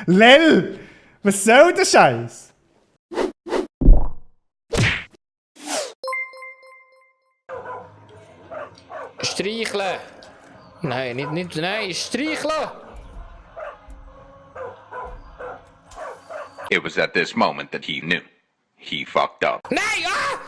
Lel! Was soll der Scheiß? Streicheln! Nein, nein, streicheln! It was at this moment that he knew. He fucked up. Nein! Ah!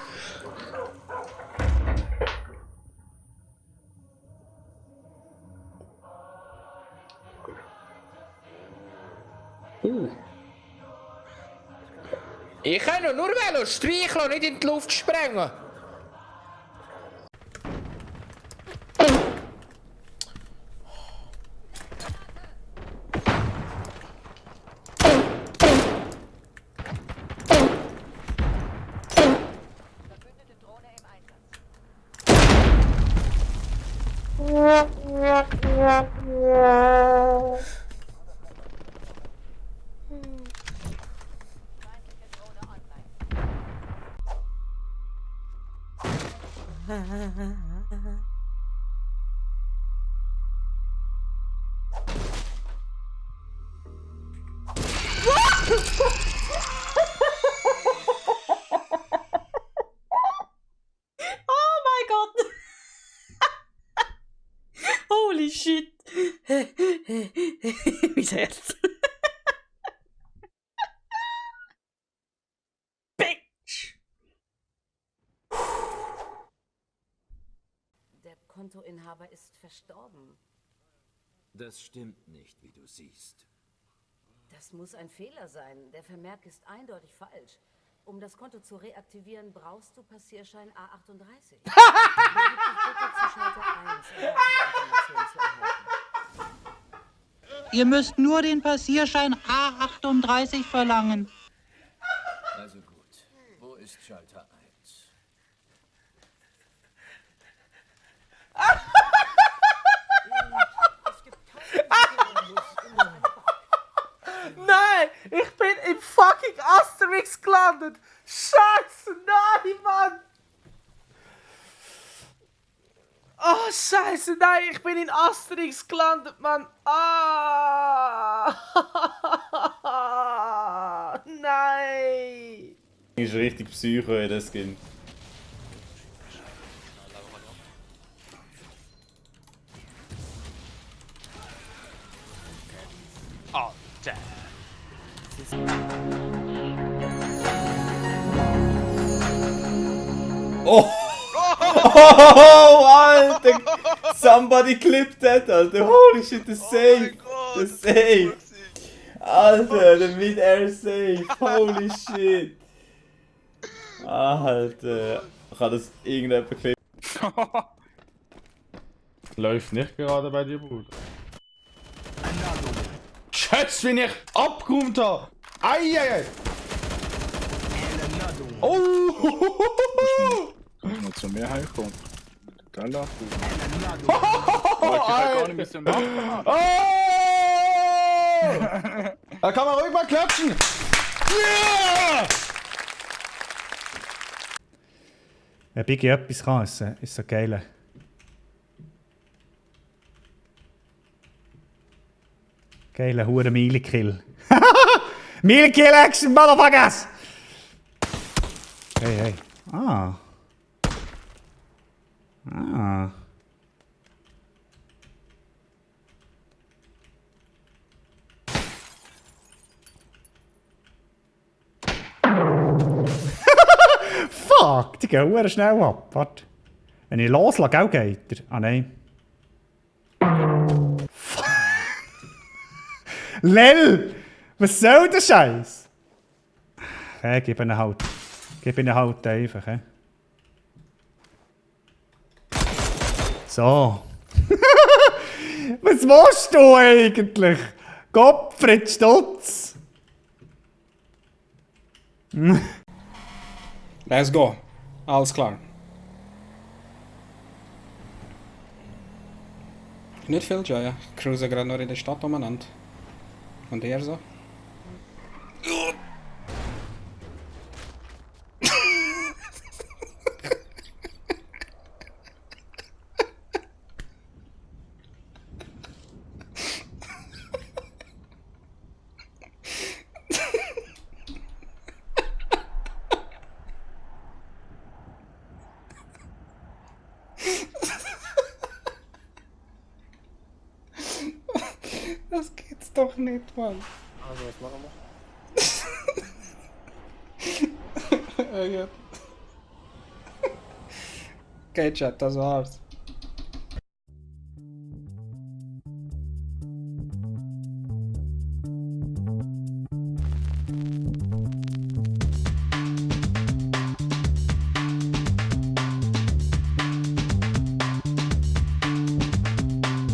Ich kann nur Velo streicheln und nicht in die Luft sprengen. Oh my god! Holy shit! Mein Herz. Bitch! Der Kontoinhaber ist verstorben. Das stimmt nicht, wie du siehst. Das muss ein Fehler sein. Der Vermerk ist eindeutig falsch. Um das Konto zu reaktivieren, brauchst du Passierschein A38. Begib dich bitte zu Schalter 1, um weitere Informationen zu erhalten. Ihr müsst nur den Passierschein A38 verlangen. Also gut, wo ist Schalter 1? Nein! Ich bin im fucking Asterix gelandet! Scheiße! Nein, Mann! Oh, Scheiße! Nein, ich bin in Asterix gelandet, Mann! Ah! Nein! Ist richtig Psycho, der Skin. Oh, damn. Oh! Oh, Alter! Somebody clipped that, Alter! Holy shit, the save! The save! Alter, der Mid-Air Save! Holy shit! Alter! Kann das irgendjemand klippen? Läuft nicht gerade bei dir, Bruder. Schätz, wenn ich abgeräumt habe! Eieiei! Oh! Noch zu mir heimkommt. Geiler. Ich halt gar nicht ein bisschen machen. Oh! Da kann man ruhig mal klatschen! Yeah! Wenn Biggie etwas kann, ist so geil. Geiler hure Melee-Kill. Melee-Kill Action, Motherfuckers! Hey, hey. Ah. Ah. Fuck, die gehen hure schnell ab. Warte. Wenn ich loslasse, auch geht er. Ah nein. Lel! Was soll der Scheiß? Hey, gib ihn halt. Gib ihn halt einfach, he. So. Was willst du eigentlich? Gottfried Stutz! Let's go. Alles klar. Nicht viel, ja. Ich cruise gerade noch in der Stadt umeinander. Und er so? Das geht's doch nicht, Mann. Also, was machen wir? Ja. Okay, Chat, das war's.